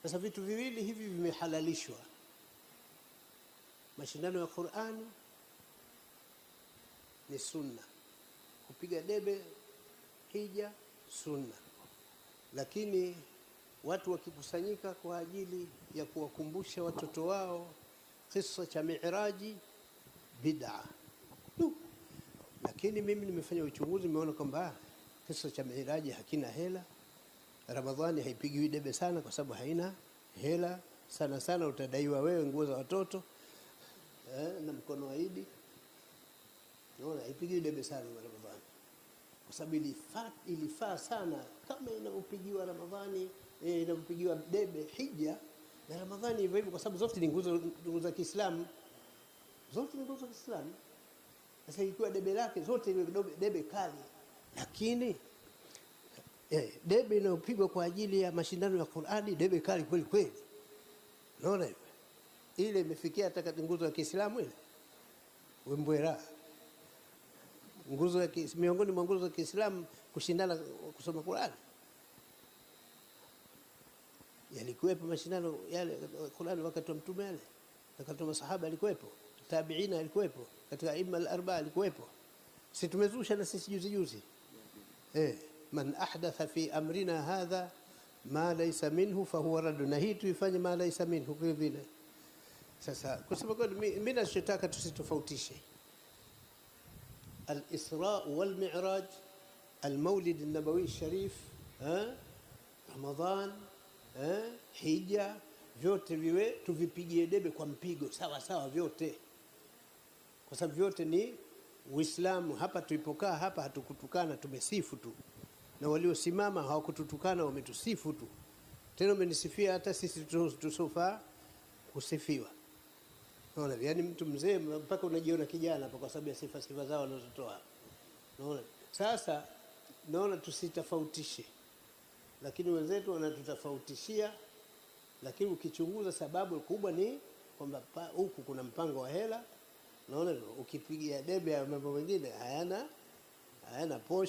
Sasa vitu viwili hivi vimehalalishwa, mashindano ya Qur'ani ni sunna, kupiga debe hija sunna, lakini watu wakikusanyika kwa ajili ya kuwakumbusha watoto wao kisa cha Miiraji, bid'a. Lakini mimi nimefanya uchunguzi, nimeona kwamba kisa cha Miiraji hakina hela. Ramadhani haipigiwi debe sana kwa sababu haina hela sana sana, utadaiwa wewe nguo za watoto na mkono wa Idi. Unaona, haipigiwi debe sana Ramadhani kwa sababu ilifaa sana kama inavyopigiwa Ramadhani, inavyopigiwa debe hija na Ramadhani hivyo hivyo, kwa sababu zote ni nguzo za Kiislamu, zote ni nguzo za Kiislamu. Sasa ikiwa debe lake zote iwe debe kali, lakini debe inayopigwa kwa ajili ya mashindano ya Qur'ani, debe kali kweli kweli. Unaona hivyo, ile imefikia hata katika nguzo ya Kiislamu ile wembwera nguzo ya miongoni mwa nguzo za Kiislamu kushindana kusoma Qur'ani. Yalikuwepo mashindano yale Qur'ani wakati wa Mtume yale, wakati wa masahaba alikuwepo, tabiina alikuwepo, katika imma al-arba'a alikuwepo. Si tumezusha na sisi juzi juzi. Man ahdatha fi amrina hadha ma laysa minhu fahuwa radd, na hii tuifanye ma laysa minhu vile vile. Sasa kusema kweli, mimi nachotaka tusitofautishe Al-Isra wal-Mi'raj, al-Maulid an-Nabawi sharif, Ramadhan, hija, vyote viwe tuvipigie debe kwa mpigo sawa sawa vyote, kwa sababu vyote ni Uislamu. Hapa tulipokaa hapa hatukutukana, tumesifu tu, na waliosimama hawakututukana, wametusifu tu. Tena wamenisifia hata sisi tusofaa kusifiwa. Unaona, yaani mtu mzee mpaka unajiona kijana hapa kwa sababu ya sifa zao wanazotoa. Unaona? Sasa naona tusitofautishe, lakini wenzetu wanatutofautishia. Lakini ukichunguza sababu kubwa ni kwamba huku kuna mpango wa hela. Unaona, ukipigia debe ya mambo mengine hayana posho.